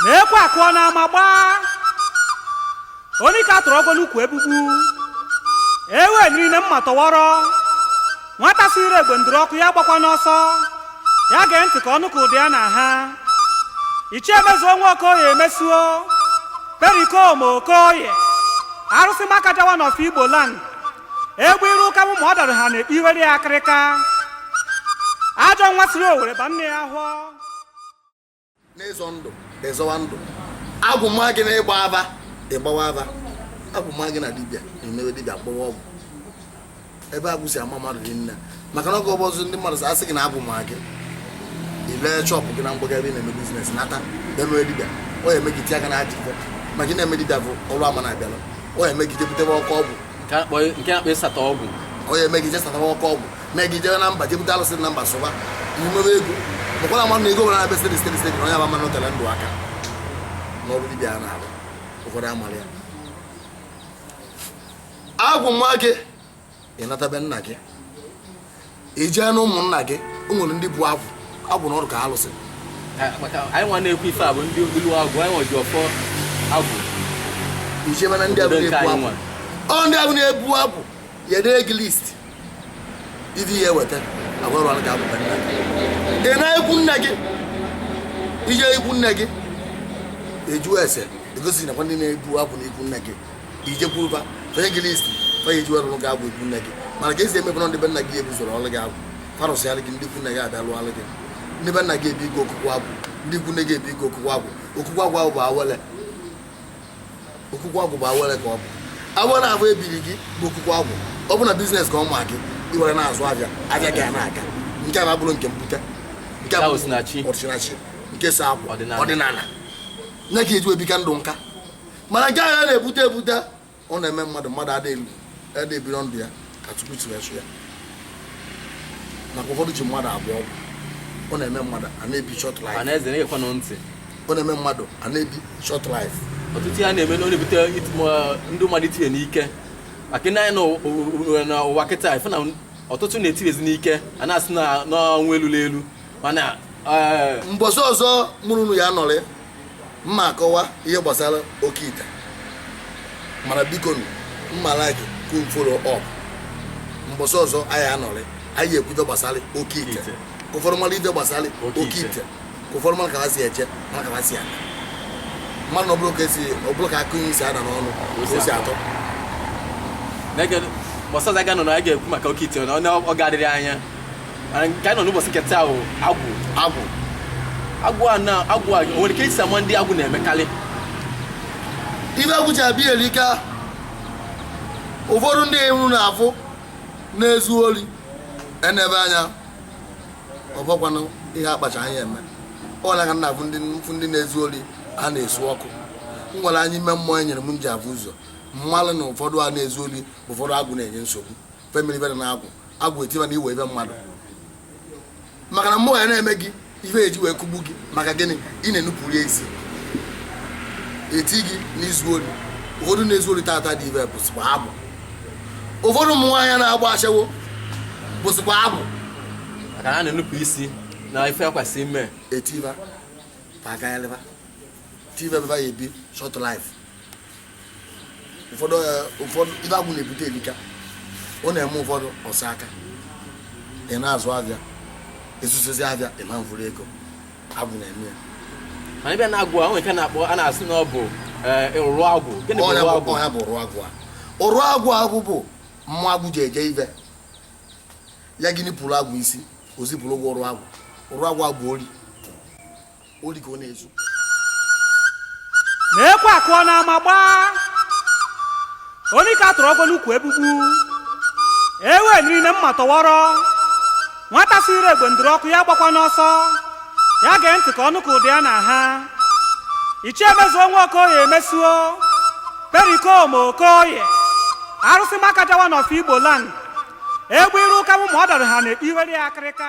Ma ekwe akụọ n'ama gbaa. Onye ka atụrụ ọgọ n'ukwu egbugbu. Ewe niile mma tọwọrọ. Nwata siri egbe ndụrụ ọkụ ya gbakwa n'ọsọ. Ya gee ntị ka ọnụ ka ụdị ya na ha. Ichie emezuo nwa Okoye emesuo. Perikom Okoye. Arụsị makajawa n'ọfọ Igbo land. Egbe iru ụka mụ ma ọ dara ha na-ekpe iwere ya akịrịka. Ajọ nwa siri Owere ba nne ya hụọ. N'ịzọ ndụ, ịzọwa ndụ. Agwụ mma gị na ịgba ava, ịgbawa ava. Agwụ mma gị na dibịa na-emewe dibịa, gbawa ọgwụ. Ebe agwụ si ama mmadụ dị nne, maka na oge ọbọzọ ndị mmadụ sị asị gị na agwụ ma gị ilee shop gị na mgbaga ebe ị na-eme business, nata bịa mewe dibịa. Ọ ya eme gị tie aka na ajọ ife maka ị na-eme dibịa bụ ọrụ ama na-abịalụ. Ọ ya eme gị jebutebe ọkụ ọgwụ. Nke a na-akpọ ịsata ọgwụ. Ọ ya eme gị je satawa ọkụ ọgwụ, mee gị jebe na mba, jebute alụsị dị na mba, sụba imewe ego. Makwara ama na ego nwere na-abịa steady, steady, steady, na onye aba mmanụ tere ndụ aka n'ọrụ dibịa a na-arụ. Ụfọdụ amara ya. Agwụ nwa gị, ịnatabe nna gị, ijee na ụmụnna gị, o nwere ndị bụ agwụ, agwụ na ọrụ ka alụsị. Maka anyị nwa na-ekwu ife a bụ ndị ilu agwụ, anyị nwa ji ọfọ agwụ. Ijebe na ndị abụ Obodo nke na-ebu anyị agwụ. nwa. Ọ ndị abụ na-ebu agwụ ya dee gị list ife ihe eweta agwarụ gị agwụ be nna gị. Ị na-ekwu nne gị, ije ikwu nne gị, eju ese egosi nakwa ndị na-ebu agwụ na ikwu nne gị. Ije kwuruba fanye gị list fanye eji ọrụ gị agwụ ikwu nne gị. Mana ka esi emebe na ndị be nna gị ebuzoro ọrụ gị agwụ, farụsịalị gị, ndị ikwu nne gị abịa lụọlụ gị. Ndị be nna gị ebi ike okukwu agwụ, ndị ikwu nne gị ebi ike okukwu agwụ. Okukwu agwụ ahụ bụ awele. Okukwu agwụ bụ awele ka ọ bụ. Awele ahụ ebiri gị bụ okukwu agwụ. Ọ bụ na business ka ọ ma gị iwere na-azụ abịa, abịa gị a na-aga. Nke a abụrụ nke mbute, nke a bụ Osinachi. Osinachi nke so akwụ. Ọdịnala. Ọdịnala nye ka eji ebika ndụ nka. Mana nke ahụ a na-ebute ebute, ọ na-eme mmadụ, mmadụ ada elu ada ebiro ndụ ya ka Chukwu si wee sụ ya. Nakwa ụfọdụ ji mmadụ abụọ ọgwụ. Ọ na-eme mmadụ a na-ebi short life. Ọha na eze na-egekwanụ ntị. Ọ na-eme mmadụ a na-ebi short life. Ọtụtụ ya na-eme na ọ na-ebute ndị mmadụ itinye n'ike, maka ndị anyị n'ụwa kịta ife na ọtụtụ na-etinyezi n'ike, a na-asị na n'ọnwụ elu elu, mana Mbọsị ọzọ mụrụ unu ya nọrị mma akọwa ihe gbasara oke ite. Mana biko nụ, mma like kum follow up. Mbọsị ọzọ anyị anọrị, anyị ekwudo gbasara oke ite. Ite. Ka ụfọdụ mara ife gbasara oke oke ite. Ite, ka ụfọdụ mara ka ha si eje, mara ka ha si aga. Mmadụ na ọ bụrụ ka esi, ọ bụrụ ka akụ si ada n'ọnụ ka o si atọ. Na-ege mbọsị ọzọ anyị ga-anọ na anyị ga-ekwu maka oke ite na ọ ga-adịrị anya. Mana nke anyị nọ n'ụbọchị nke taa bụ agwụ. Agwụ. Agwụ a na agwụ a, o nwere ka esi ama ndị agwụ na-emekarị? Ife agwụ ji abịa erika. Ụfọdụ ndị eru na-afụ na-ezu ori enebe anya, ọ bụkwanụ ihe akpacha anya eme. Ọ na ka nna afụ ndị mfụ ndị na-ezu ori a na-esu ọkụ. M nwere anya ime mmụọ e nyere m ji afụ ụzọ mmalụ na ụfọdụ a na-ezu ori bụ ụfọdụ agwụ na-enye nsogbu. Family ibe na agwụ, agwụ etiba na iwe ibe mmadụ, maka na mmụọ ya na-eme gị ife eji wee kụgbu gị. Maka gịnị? Ị na-enupụrụ ya isi, eti gị n'izu ori. Ụfọdụ na-ezu ori tata dị ibe bụsịkwa agwụ. Ụfọdụ ụmụ nwaanyị na-agba ashawo bụsịkwa agwụ. Maka na a na-enupụ isi na ife ekwesị ime. Etiba pagayalịba tiva ebe ya ebi short life. Ụfọdụ ụfọdụ ife agwụ na-ebute erika. Ọ na-eme ụfọdụ ọsọ aka. Ị na-azụ avịa, ezuzozi avịa, ịma mvụrụ ego. Agwụ na-eme ya. Mana ebe na-agwụ a, o nwere nke a na-akpọ, a na-asị na ọ bụ ụrụ agwụ. Gịnị bụ ọnya ụrụ bụ agwụ? Ọnya bụ ụrụ agwụ a. Ụrụ agwụ agwụ bụ mmụọ agwụ ji eje ive ya. Gịnị pụrụ agwụ isi ozipụrụ ụgwọ ụrụ agwụ? Ụrụ agwụ agwụ ori, ori ka ọ na-ezu. Ma ekwe akụọ n'ama gbaa. Onye ka atụrụ ọgọ n'ukwu egbugbu ewe niile mma tọwọrọ. Nwata siri egbe ndụrụ ọkụ ya gbakwa n'ọsọ. Ya gee ntị ka ọnụ ka ụdị ya na ha. Ichie emezuo nwa Okoye emesuo. Perikom Okoye. Arụsị makajawa n'ọfọ Igbo land. Egbe iru ụka mụ ma ọ dara ha na-ekpe iwere ya akịrịka.